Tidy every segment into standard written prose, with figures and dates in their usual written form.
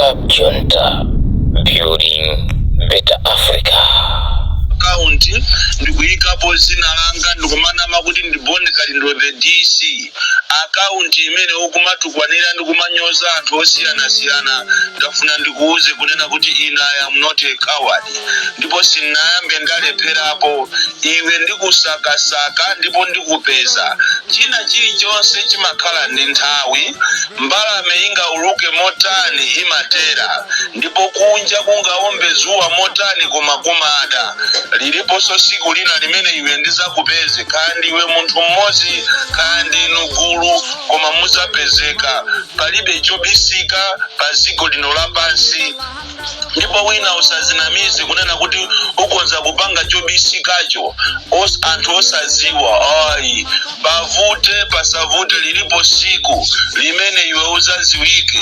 Club Junta, building better Africa. Account ndikuyikapo zina langa, ndikumanama kuti ndi Bon Kalindo the DC. Account imene ukumatukwanira ndikumanyoza anthu osiyanasiyana, ndafuna ndikuuze kunena kuti ine I am not a coward, ndipo sindinayambe ndalepherapo. Iwe ndikusakasaka ndipo ndikupeza. China chilichonse chimakhala ndi nthawi. Mbalame ingauluke motani, imatera, ndipo kunja kungaombe zuwa motani, koma kumada. Liliponso siku lina limene iwe ndizakupeze, kaya ndiwe munthu mmodzi, kaya ndinu gulu, koma muzapezeka. Palibe chobisika pa dziko lino lapansi, ndipo wina usazinamize kunena kuti ukonza kupanga chobisikacho anthu osaziwa. Ayi, pavute pasavute, lilipo siku limene iwe uzaziwike.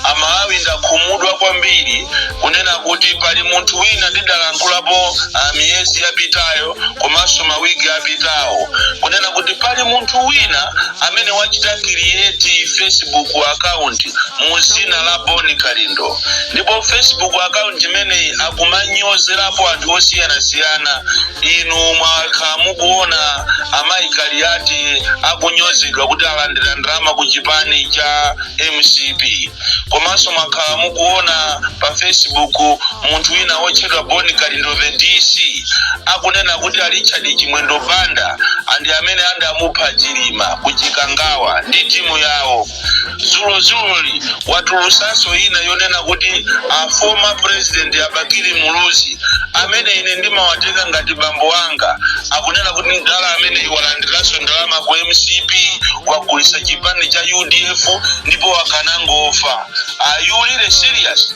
Amalawi, ndakhumudwa kwambiri kunena kuti pali munthu wina ndidalankhulapo miyezi yapitayo komanso mawiki apitawo kunena kuti pali munthu wina amene wachita create Facebook account mu zina la Boni Kalindo, ndipo Facebook account imeneyi akumanyozerapo anthu osiyanasiyana. Inu mwakhala mukuona amayi Kaliati akunyozedwa kuti alandira ndalama ku chipani cha MCP, komanso mwakhala mukuona pa Facebook munthu wina wotchedwa Boni Kalindo the DC akunena kuti a Richard Chimwendo Banda andi amene andamupha Chilima kuchikangawa ndi timu yawo. Zulozuloli watulusanso ina yonena kuti a former president a Bakili Muluzi, amene ine ndimawatenga ngati bambo anga, akunena kuti ndala amene walandiranso ndalama ku MCP, wagulisa chipani cha UDF ndipo wakanangofa. Are you really serious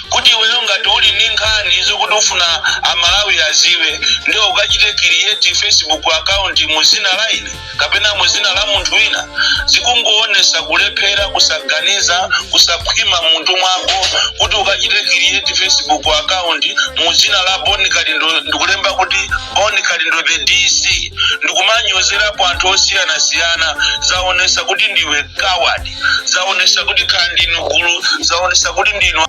kuti iweyo ngati uli ndi nkhani zokuti ufuna Amalawi aziwe, ndiwo ukachite create Facebook account mu zina la ine kapena mu zina la munthu wina? Zikungoonesa kulephera, kusaganiza, kusakhwima munthu mwako kuti ukachite create Facebook account mu zina la Boni Kalindo, ndikulemba kuti Boni Kalindo the DC, ndikumanyozerapo anthu osiyanasiyana. Zaonesa kuti ndiwe coward, zaonesa kuti khala ndinu gulu, zaonesa kuti ndinu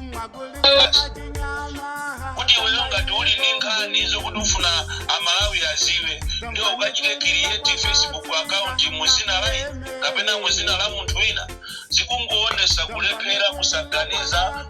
kuti iweyo ngati uli ndi nkhani zokuti ufuna Amalawi aziwe, ndiwo ukachite create Facebook account mu zina la ine kapena mu zina la munthu wina. Zikungoonesa kulephera, kusaganiza,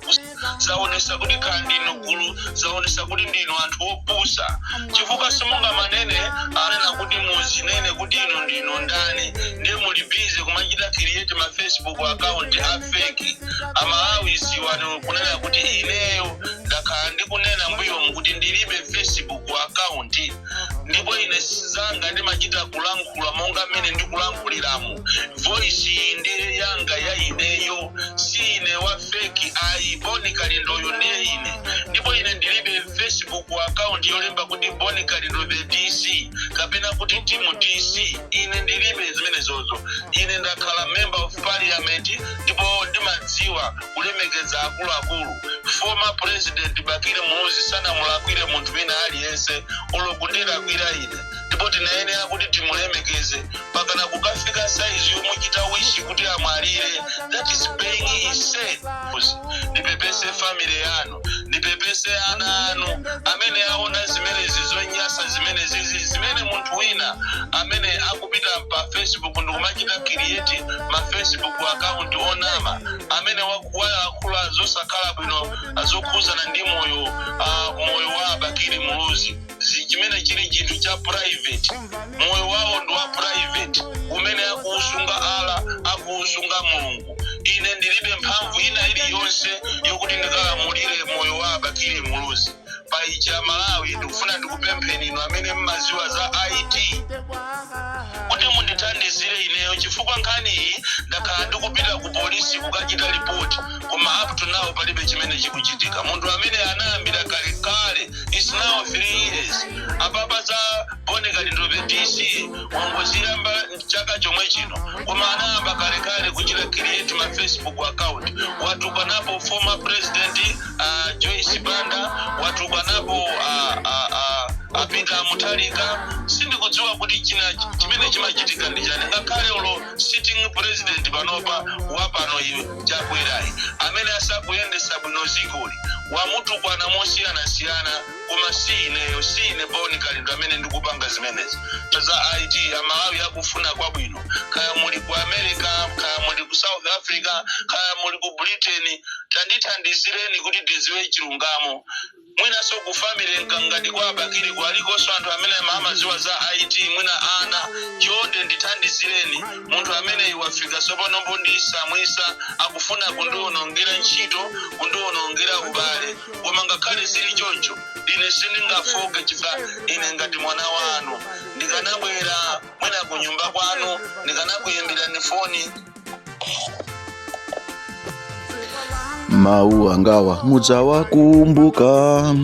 zaonesa kuti khala ndinu gulu, zaonesa kuti ndinu anthu opusa, chifukwa simungamanene anena kuti muzinene kuti inu ndinu ndani, ndiye muli busy kumachita create ma Facebook account a fake. Amalawi, ziwani kunena kuti ineyo ndakhala ndikunena mbuyomu kuti ndilibe Facebook account, ndipo ine zanga ndimachita kulankhula monga mmene ndikulankhuliramu. Voice iyi ndiye yanga ya ineyo, si ine wa fake ayi. Boni Kalindoyo ndiye ine, ndipo ine ndilibe Facebook account yolemba kuti Boni Kalindo the DC kapena kuti Team DC. Ine ndilibe zimenezozo. Ine ndakhala member of parliament ndipo ndimadziwa kulemekeza akuluakulu. Former President Bakili Muluzi sanamulakwire munthu wina aliyense olo kundilakwira ine, ndipo tinayenera kuti timulemekeze. Pakana kukafika saizi yomuchita wish kuti amwalire, that is being insane. Ndipepese family yanu, ndipepese ana anu amene aona zimenezi, zonyasa zimene zizi, zimene munthu wina amene akupita pa Facebook ndikumachita create ma Facebook account onama, amene wayankhula zosakhala bwino zokhuzana ndi moyo wa Bakili Muluzi, chimene chili chinthu cha private. Moyo wawo ndi wa private umene akuusunga ala, akuusunga Mulungu. Ine ndilibe mphamvu ina iliyonse yokuti ndikalamulire moyo wa Bakili Muluzi. Paicha Malawi, ndikufuna ndikupempheni inu amene mmaziwa za IT kuti mundithandizire ineyo, chifukwa nkhani iyi ndakhala ndikupita ku polisi kukachita ripoti, koma up to now palibe chimene chikuchitika. Munthu amene anayambira kalekale is now 3 years. Apapa za Boni Kalindo the DC wangoziyamba chaka chomwe chino, koma anayamba kalekale kuchita create ma Facebook account. Watukanapo former President Joyce Banda, watukanapo A Peter Mutharika. Sindikudziwa kuti china chimene chimachitika ndi chani. Ngakhale ulo sitting president panopa, wapano iwe Chakwerayi, amene asakuyendesa bwino zikoli, wamutukwana mosiyanasiyana, koma si ineyo, si ine Boni Kalindo amene ndikupanga zimenezi za IT. Amalawi akufuna kwabwino, kaya muli ku America, kaya muli ku South Africa, kaya muli ku Britain, tandithandizireni kuti tidziwe chilungamo. Mwinanso ku family ngati kwa Abakiri kwalikonso anthu amene amaziwa za IT, mwina ana. Chonde ndithandizireni, munthu ameneyi wafika tsopano pondisamwisa, akufuna kundiwonongera ntchito, kundiwonongera ubale. Koma ngakhale zili choncho, ine sindingafoke, chifukwa ine ngati mwana wanu ndikanabwera mwina ku nyumba kwanu, ndikanakuyimbirani foni. Mawu angawa mudzawakumbuka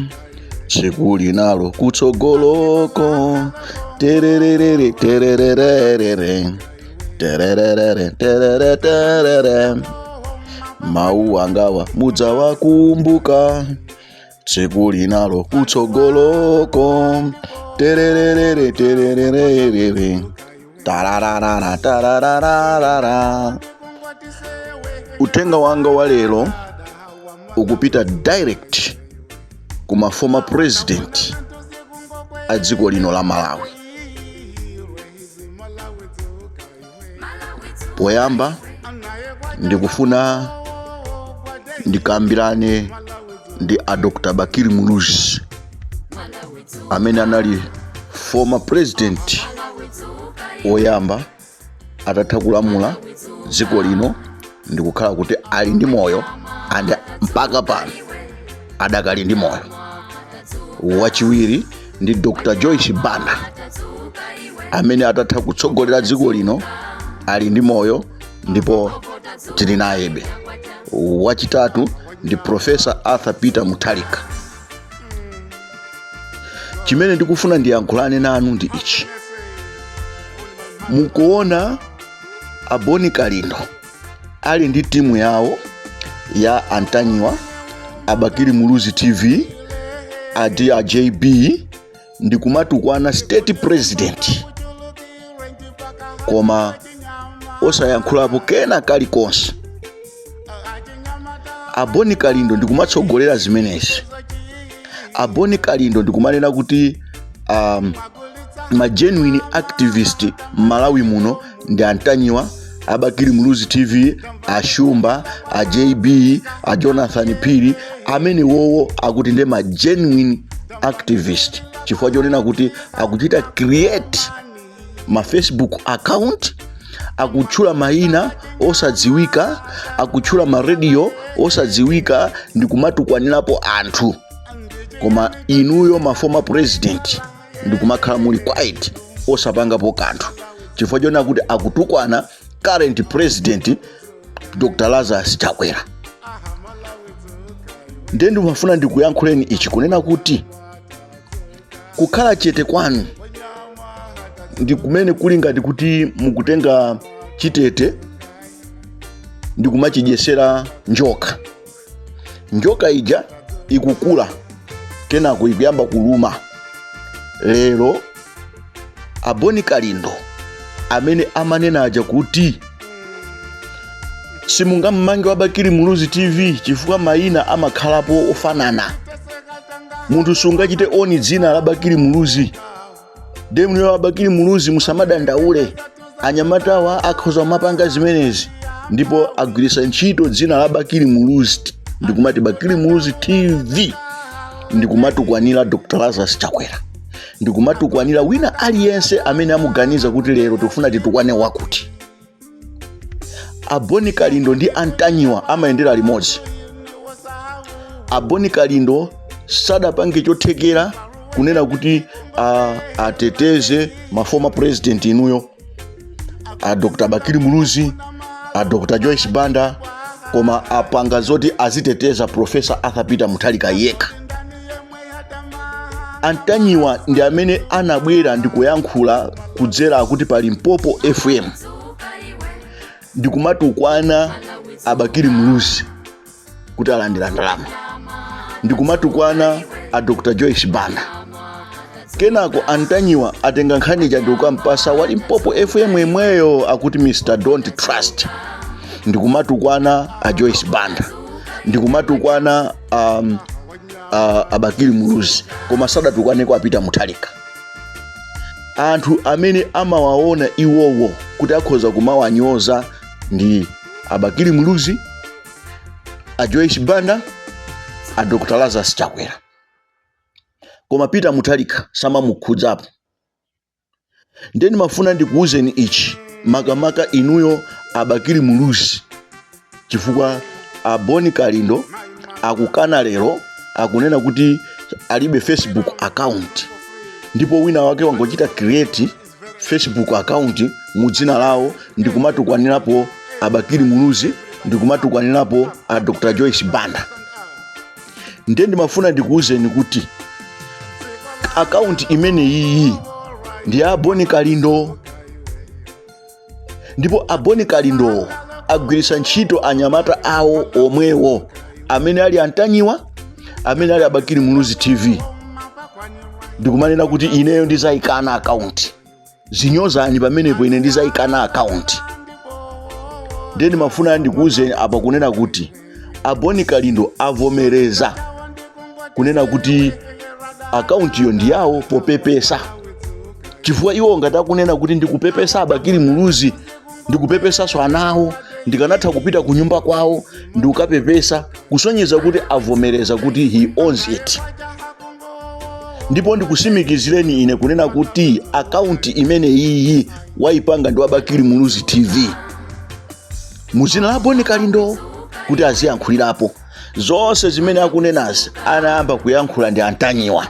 tsiku linalo kutsogoloko. Tererere tererere tererere terere terere. Mawu angawa mudzawakumbuka tsiku linalo kutsogoloko. Tererere tererere tararara tarararara. Uthenga wanga wa lero ukupita direct kuma former president a dziko lino la Malawi. Poyamba ndikufuna ndikambirane ndi a Dr. Bakili Muluzi amene anali former president woyamba atatha kulamula dziko lino ndikukhala kuti ali ndi moyo, and mpaka pano adakali ndi moyo. Wachiwiri ndi Dr. Joyce Banda amene atatha kutsogolera dziko lino ali ndi moyo ndipo tili nayebe. Wachitatu ndi Professor Arthur Peter Mutharika. Chimene ndikufuna ndiyankhulane nanu ndi ichi: mukuona a Boni Kalindo ali ndi timu yawo ya Antanyiwa, Abakili Muluzi TV, adi a JB, ndikumatukwana state president koma osayankhulapo kena kalikonse. A Boni Kalindo ndikumatsogolera zimenezi. A Boni Kalindo ndikumanena kuti ma genuine activist m'Malawi muno ndi Antanyiwa, Abakili Muluzi TV, Ashumba, a JB, a Jonathan Phiri, amene wowo akuti ndi ma genuine activist chifukwa chonena kuti akuchita create ma Facebook account, akutchula mayina osadziwika, akutchula ma radio osadziwika ndi kumatukwanirapo anthu, koma inuyo ma former president ndikumakhala muli quiet osapangapo kanthu chifukwa chonena kuti akutukwana current president Dr. Lazarus Chakwera. Ndiye ndimafuna ndikuyankhuleni ichi kunena kuti kukhala chete kwanu ndi kumene kuli ngati kuti mukutenga chitete ndi kumachidyesera njoka. Njoka ija ikukula, kenako ikuyamba kuluma. Lero Aboni Kalindo amene amanena aja kuti simungammange wa Bakili Muluzi TV chifukwa mayina amakhalapo ofanana, munthu sungachite own dzina la Bakili Muluzi, ndemniyo wa Bakili Muluzi musamadandaule, anyamatawa akhoza kumapanga zimenezi ndipo agwiritsa ntchito dzina la Bakili Muluzi ndikumati Bakili Muluzi TV ndikumatukwanira Dr. Lazarus Chakwera, ndikumatukwanira wina aliyense amene amuganiza kuti lero tikufuna titukwane wakuti. Aboni Kalindo ndi Antanyiwa amayendera limodzi. Aboni Kalindo sadapange chothekera kunena kuti ateteze ma former president inuyo a Dr. Bakili Muluzi, a Dr. Joyce Banda, koma apanga zoti aziteteza Professor Arthur Peter Mutharika yekha. Antanyiwa ndi amene anabwera ndi kuyankhula kudzera kuti pa Limpopo FM ndikumatukwana Abakili Muluzi kuti alandira ndalama, ndikumatukwana a Dr. Joyce Banda. Kenako Antanyiwa atenga nkhani ija ndikukampasa wa Limpopo FM imweyo, akuti Mr Don't Trust, ndikumatukwana a Joyce Banda, ndikumatukwana Abakili Muluzi, koma sadatukwaneko a Peter Mutharika. Anthu amene amawaona iwowo kuti akhoza kumawanyoza ndi Abakili Muluzi, a Joyce Banda, a Dr Lazarus Chakwera, koma Peter Mutharika samamukhudzapo. Ndiye ndimafuna ndikuwuzeni ichi, makamaka inuyo Abakili Muluzi, chifukwa a Boni Kalindo akukana lero, akunena kuti alibe Facebook account, ndipo wina wake wangochita create Facebook account mu dzina lawo ndikumatukwanirapo Abakili Muluzi, ndikumatukwanirapo a Dr Joyce Banda. Ndiye ndimafuna ndikuwuzeni kuti akaunti imeneyiyi ndi ya Boni Kalindo, ndipo Aboni Kalindowo agwiritsa ntchito anyamata awo omwewo amene ali Antanyiwa, amene ali Abakili Muluzi TV, ndikumanena kuti ineyo ndizayikana akaunti. Zinyozani pamenepo, ine ndizayikana akaunti. Ndiye ndimafuna ndikuwuzeni apa kunena kuti Aboni Kalindo avomereza kunena kuti akauntiyo ndi yawo popepesa, chifukwa iwo ngati akunena kuti ndikupepesa Abakili Muluzi, ndikupepesanso anawo, ndikanatha kupita ku nyumba kwawo ndikukapepesa, kusonyeza kuti avomereza kuti he owns it. Ndipo ndikusimikizireni ine kunena kuti akaunti imene iyi wayipanga ndi Wabakili Muluzi TV muzina la Boni Kalindo kuti aziyankhulirapo. Zonse zimene akunenazi anayamba kuyankhula ndi Antanyiwa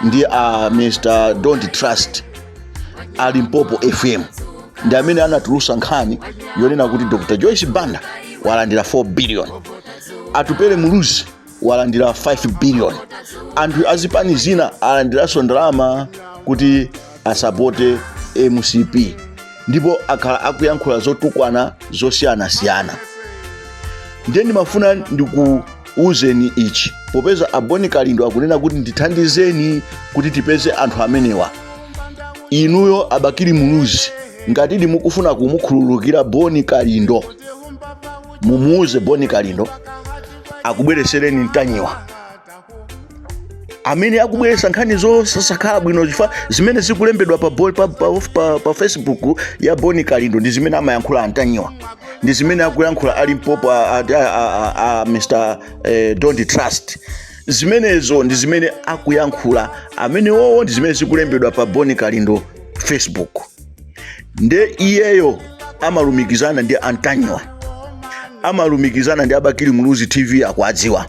ndi a Mr Don't Trust a Limpopo FM, ndi amene anatulusa nkhani yonena kuti Dr Joyce Banda walandira 4 billion, Atupele Muluzi walandira 5 billion, anthu azipani zina alandiranso ndalama kuti asapote MCP, ndipo akhala akuyankhula zotukwana zosiyanasiyana. Ndiye ndimafuna ndikuuzeni ichi, popeza Aboni Kalindo akunena kuti ndithandizeni kuti tipeze anthu amenewa. Inuyo Abakili Muluzi, ngatidi mukufuna kumukhululukira Boni Kalindo, mumuuze Boni Kalindo akubweresereni Mtanyiwa amene akubweretsa nkhani zosakhala bwino, chifukwa zimene zikulembedwa pa Facebook ya Boni Kalindo ndi zimene amayankhula Antanyiwa, ndi zimene akuyankhula a Limpopo, a Mr Don't Trust. Zimenezo ndi zimene akuyankhula amenewowo, ndi zimene zikulembedwa pa Boni Kalindo Facebook. Nde iyeyo amalumikizana ndi Antanyiwa, amalumikizana ndi Abakili Muluzi TV, akuadziwa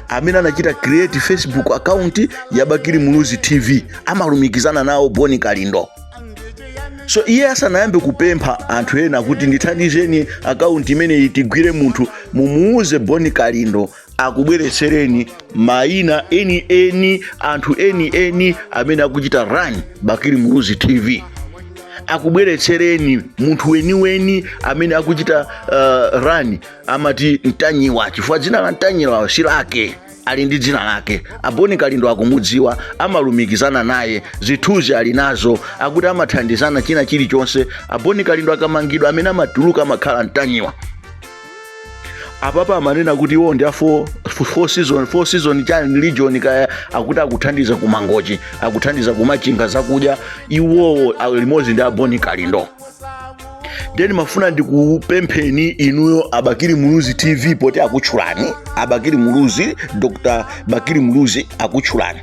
amene anachita create Facebook account ya Bakili Muluzi TV, amalumikizana nawo Boni Kalindo. So iye asanayambe kupempha anthu ena kuti ndithandizeni akaunti imeneyi tigwire munthu, mumuuze Boni Kalindo akubweretsereni mayina eni eni, anthu eni eni amene akuchita run Bakili Muluzi TV, akubweretsereni munthu weniweni amene akuchita run, amati Mtanyiwa, chifukwa dzina la Mtanyiwa si lake, ali ndi dzina lake. Aboni Kalindo akumudziwa, amalumikizana naye, zithunzi ali nazo, akuti amathandizana china chilichonse. Aboni Kalindo akamangidwa, amene amatuluka amakhala Mtanyiwa. Apapa amanena kuti iwo ndi a four season chani region kaya, akuti akuthandiza kumangochi, akuthandiza kumachinga zakudya, iwowo limodzi ndi Aboni Kalindo. Then mafuna ndikupempheni inuyo Abakili Muluzi TV, poti akutchulani Abakili Muluzi, Dr Bakili Muluzi akutchulani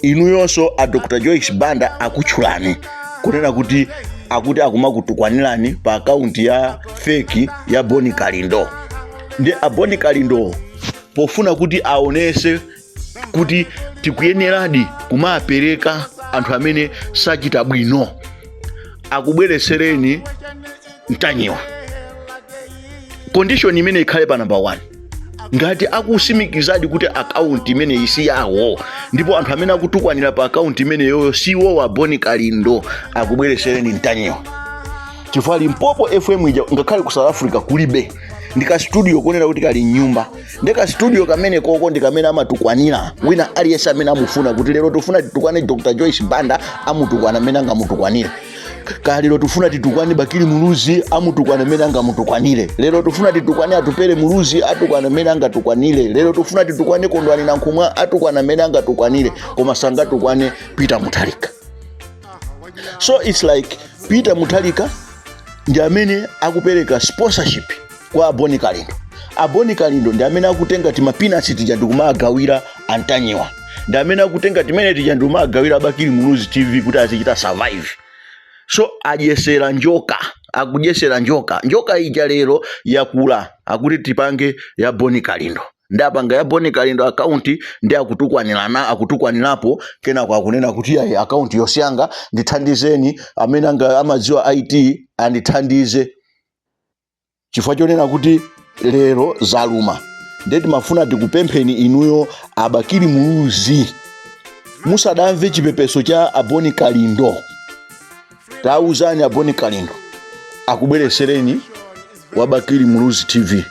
inuyonso, a Dr Joyce Banda akutchulani kunena kuti akuti akumakutukwanirani pa akaunti ya fake ya Boni Kalindo. Ndi Aboni Kalindo pofuna kuti aonese kuti tikuyeneradi kumapereka anthu amene sachita bwino, akubweretsereni Mtanyiwa. Condition imene ikhale pa number 1, ngati akusimikizadi kuti akaunti imeneyi si yawo, ndipo anthu amene akutukwanira pa akaunti imeneyoyo siwo Aboni Kalindo, akubweretsereni Mtanyiwa, chifukwa Limpopo FM ija ngakhale ku South Africa kulibe. Ndi ka studio konena kuti kali mnyumba. Ndi ka studio kamene koko ndi kamene amatukwanira wina aliyense amene amufuna. Kuti lero tifuna titukwane Dr Joyce Banda, amutukwana amene angamutukwanire. Ka lero tifuna titukwane Bakili Muluzi, amutukwana amene angamutukwanire. Lero tifuna titukwane Atupele Muluzi, atukwana amene angatukwanire. Lero tifuna titukwane Kondwani Nankhumwa, atukwana amene angatukwanire, koma sangatukwane Peter Mutharika. So it's like Peter Mutharika ndi amene akupereka sponsorship kwa Aboni Kalindo. Aboni Kalindo ndi amene akutenga tima peanuts tija ndikumagawira Antanyiwa, ndi amene akutenga timene tija ndikumagawira Abakili Muluzi TV kuti azichita survive. So adyesera njoka, akudyesera njoka. Njoka ija lero yakula, akuti tipange ya Boni Kalindo. Ndapanga ya Boni Kalindo akaunti, ndi akutukwanirana, akutukwanirapo. Kenako akunena kuti ayi, akaunti yosiyanga, ndithandizeni, amene anga amadziwa IT andithandize, chifukwa chonena kuti lero zaluma. Ndiye timafuna tikupempheni inuyo Abakili Muluzi, musadamve chipepeso cha Aboni Kalindo, tauzani Aboni Kalindo akubweresereni Wabakili Muluzi TV.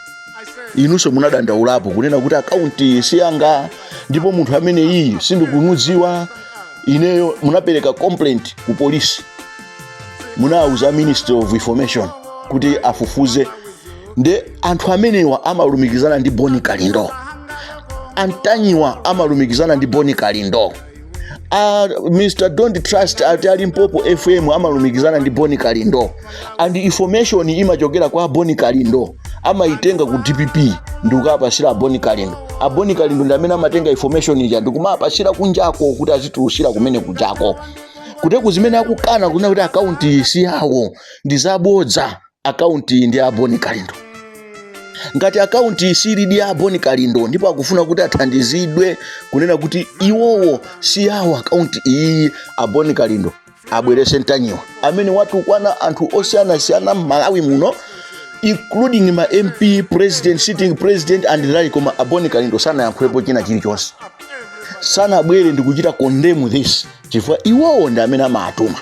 Inunso munadandaulapo kunena kuti akaunti siyanga ndipo munthu amene iyi sindikumudziwa ineyo. Munapereka complaint ku polisi, munawuza Ministry of Information kuti afufuze. Nde anthu amenewa amalumikizana ndi Boni Kalindo, Antanyiwa amalumikizana ndi Boni Kalindo, Mr Don't Trust ati ali Limpopo FM amalumikizana ndi Boni Kalindo, and information imachokera kwa Boni Kalindo. Amaitenga ku DPP ndikukapasira Aboni Kalindo. Aboni Kalindo ndi amene amatenga information ija ndikumapasira kunjako kuti azitulutsira kumene kujako. Kuteku zimene akukana kunena kuti akaunti si yawo ndi zabodza. Akaunti ndi Aboni Kalindo. Ngati akaunti silidi ya Aboni Kalindo ndipo akufuna kuti athandizidwe kunena kuti iwowo si yawo akaunti iyi, Aboni Kalindo abwerese Ntanyiwa amene watukwana anthu osiyanasiyana m'Malawi muno, including ma MP, president, sitting president and the like, koma Aboni Kalindo sanayankhulepo china chilichonse, sanabwere ndi kuchita condemn this, chifukwa iwowo ndi amene amatuma.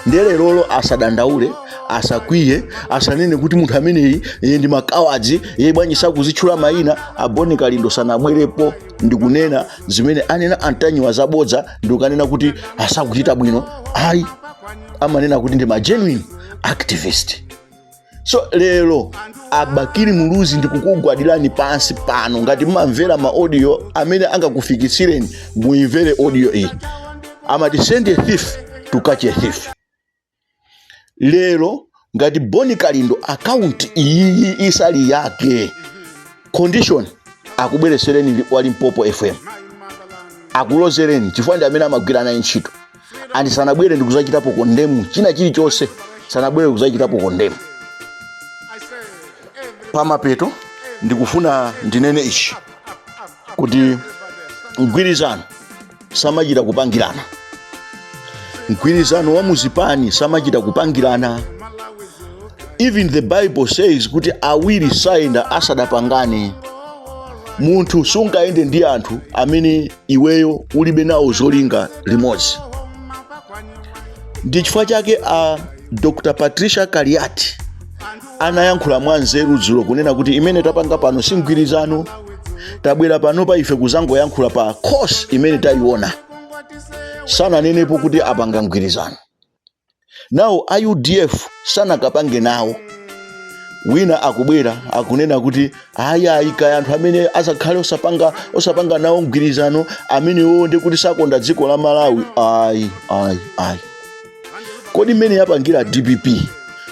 Ndiye lerolo asadandaule, asakwiye, asanene kuti munthu ameneyi iye ndi makawadzi, iye bwanji sakuzitchula mayina. Aboni Kalindo sanabwerepo ndikunena zimene anena Antanyiwa zabodza, ndikukanena kuti asakuchita bwino, ayi. Amanena kuti ndi ma genuine activist. So lero Abakili Muluzi, ndikukugwadirani pansi pano. Ngati mumamvera ma audio amene angakufikitsireni, muimvere audio iyi. Amati send a thief to catch a thief. Lero ngati Boni Kalindo akaunti iyi isali yake, condition akubweresereni wa Limpopo FM, akulozereni, chifukwa ndi amene amagwira naye ntchito, and sanabwere ndikuzachitapo condemn china chilichonse, sanabwere kuzachitapo condemn. Pamapeto ndikufuna ndinene ichi, kuti mgwirizano samachita kupangirana, mgwirizano wa muzipani samachita kupangirana. Even the Bible says kuti awiri sayenda asadapangane. Munthu sungayende ndi anthu amene iweyo ulibe nawo zolinga limodzi. Ndi chifukwa chake a Dr Patricia Kaliati anayankhula mwanzeru dzulo kunena kuti imene tapanga pano si mgwirizano, tabwera pano pa ife kuzangoyankhula pa course imene tayiona. Sananenepo kuti apanga mgwirizano nawo. A UDF sanakapange nawo. Wina akubwera akunena kuti ayi ayi, kaya anthu amene azakhale osapanga nawo mgwirizano amenewo ndi kuti sakonda dziko la Malawi. Ayi ayi ayi, kodi mmene yapangira DPP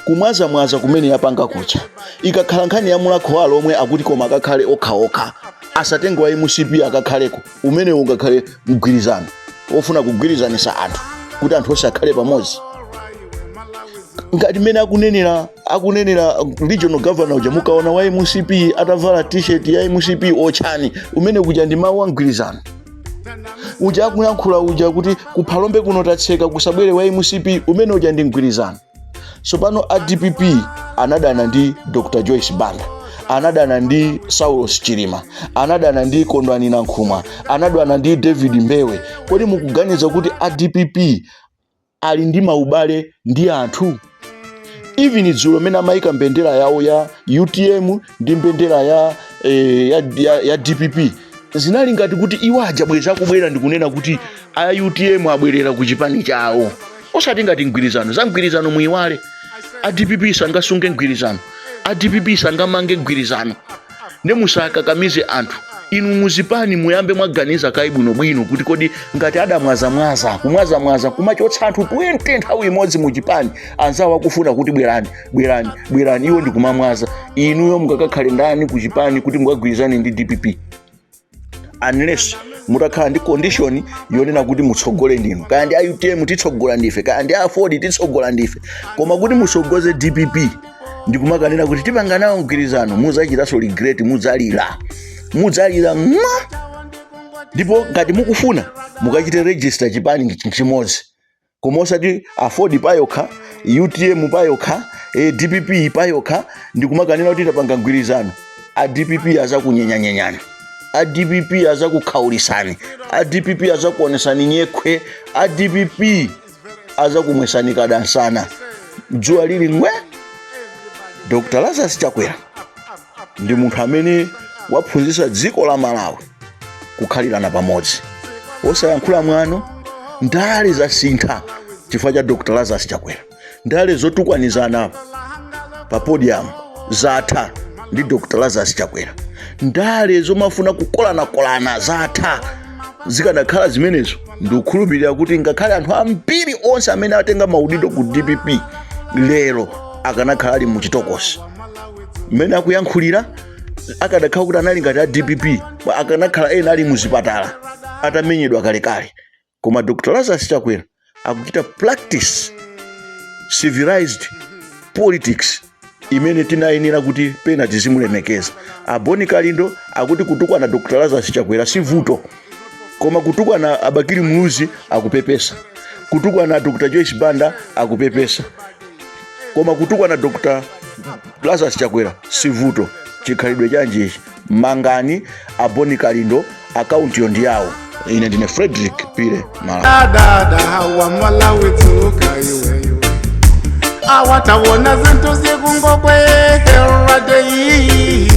kumwazamwaza kumene yapanga kucha, ikakhala nkhani ya Mulakho wa Lomwe akuti koma akakhale okhaokha, asatenge wa MCP akakhaleko, umene ungakhale mgwirizano wofuna kugwirizanisa anthu kuti anthu onse akhale pamodzi? Ngati mmene akunenera regional governor uja, mukaona wa MCP atavala T-shirt ya MCP, otchani umene kuja ndi mawu a mgwirizano uja. Akuyankhula uja kuti kuphalombe kuno tatseka, kusabwere wa MCP, umene uja ndi mgwirizano. Tsopano a DPP anadana ndi Dr Joyce Banda, anadana ndi Saulos Chilima, anadana ndi Kondwani Nankhumwa, anadana ndi David Mbewe. Kodi mukuganiza kuti a DPP ali ndi maubale ndi anthu? Even dzulo mene amayika mbendera yawo ya UTM ndi mbendera ya DPP, zinali ngati kuti iwo aja bweza kubwera ndikunena kuti a UTM abwerera ku chipani chawo, osati ngati mgwirizano. Za mgwirizano muyiwale. A DPP sangasunge mgwirizano, a DPP sangamange mgwirizano. Ndi musakakamize anthu inu muzipani. Muyambe mwaganiza kayi bwinobwino kuti kodi ngati adamwazamwaza, kumwazamwaza kumachotsa anthu 20 nthawi imodzi muchipani, anzawo akufuna kuti bwerani, bwerani, bwerani, iwo ndikumamwaza, inuyo mukakakhale ndani kuchipani kuti mukagwirizane ndi DPP? Unless mutakhala ndi condition yonena kuti mutsogole ndinu, kaya ndi a UTM titsogola ndife, kaya ndi a AFORD titsogola ndife. Koma kuti mutsogoze DPP ndikumakanena kuti tipanga nawo mgwirizano, mudzachitanso regret, mudzalira, mudzalira mwa. Ndipo ngati mukufuna mukachite register chipani chimodzi, koma osati AFORD payokha, UTM payokha, DPP payokha, ndikumakanena kuti tapanga mgwirizano. A DPP azakunyenyanyenyani, a DPP azakukhaulisani, a DPP azakuonesani nyekhwe, a DPP azakumwesani kadansana dzuwa lili ngwe. Dr Lazarus Chakwera ndi munthu amene waphunzitsa dziko la Malawi kukhalirana pamodzi, osayankhula mwano. Ndale zasintha chifukwa cha Dr Lazarus Chakwera. Ndale zotukwanizana pa podium zatha ndi Dr Lazarus Chakwera. Ndale zomafuna kukolanakolana zatha. Zikanakhala zimenezo, ndikukhulupirira kuti ngakhale anthu ambiri onse amene atenga maudindo ku DPP lero akanakhala ali muchitokosi. Mmene akuyankhulira, akanakhala kuti anali ngati a DPP, akanakhala ena ali muzipatala atamenyedwa kalekale. Koma Dr Lazarus Chakwera akuchita practice civilized politics imene tinayenera kuti pena tizimulemekeza. Aboni Kalindo akuti kutukwana Dr Lazarus Chakwera si vuto, koma kutukwana Abakili Muluzi akupepesa, kutukwana Dr Joyce Banda akupepesa, koma kutukwana Dr Lazarus Chakwera si vuto. Chikhalidwe chanji ichi? Mangani Aboni Kalindo, akauntiyo ndi yawo. Ine ndine Frederick Pire, Malawi. Dada wa Malawi, dzuka iwe iwe, awatawona zinthu zikungokwera daily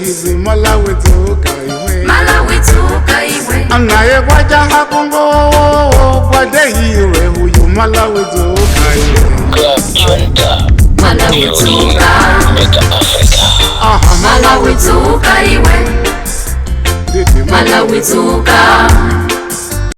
izi. Malawi, dzuka iwe. Malawi, dzuka iwe. Naye kwajaha kungogwa daily uyu. Malawi, dzuka iwe. Club Junta, Malawi, building dzuka. better Africa. Aha. Malawi, dzuka iwe. Nditi. Malawi, dzuka.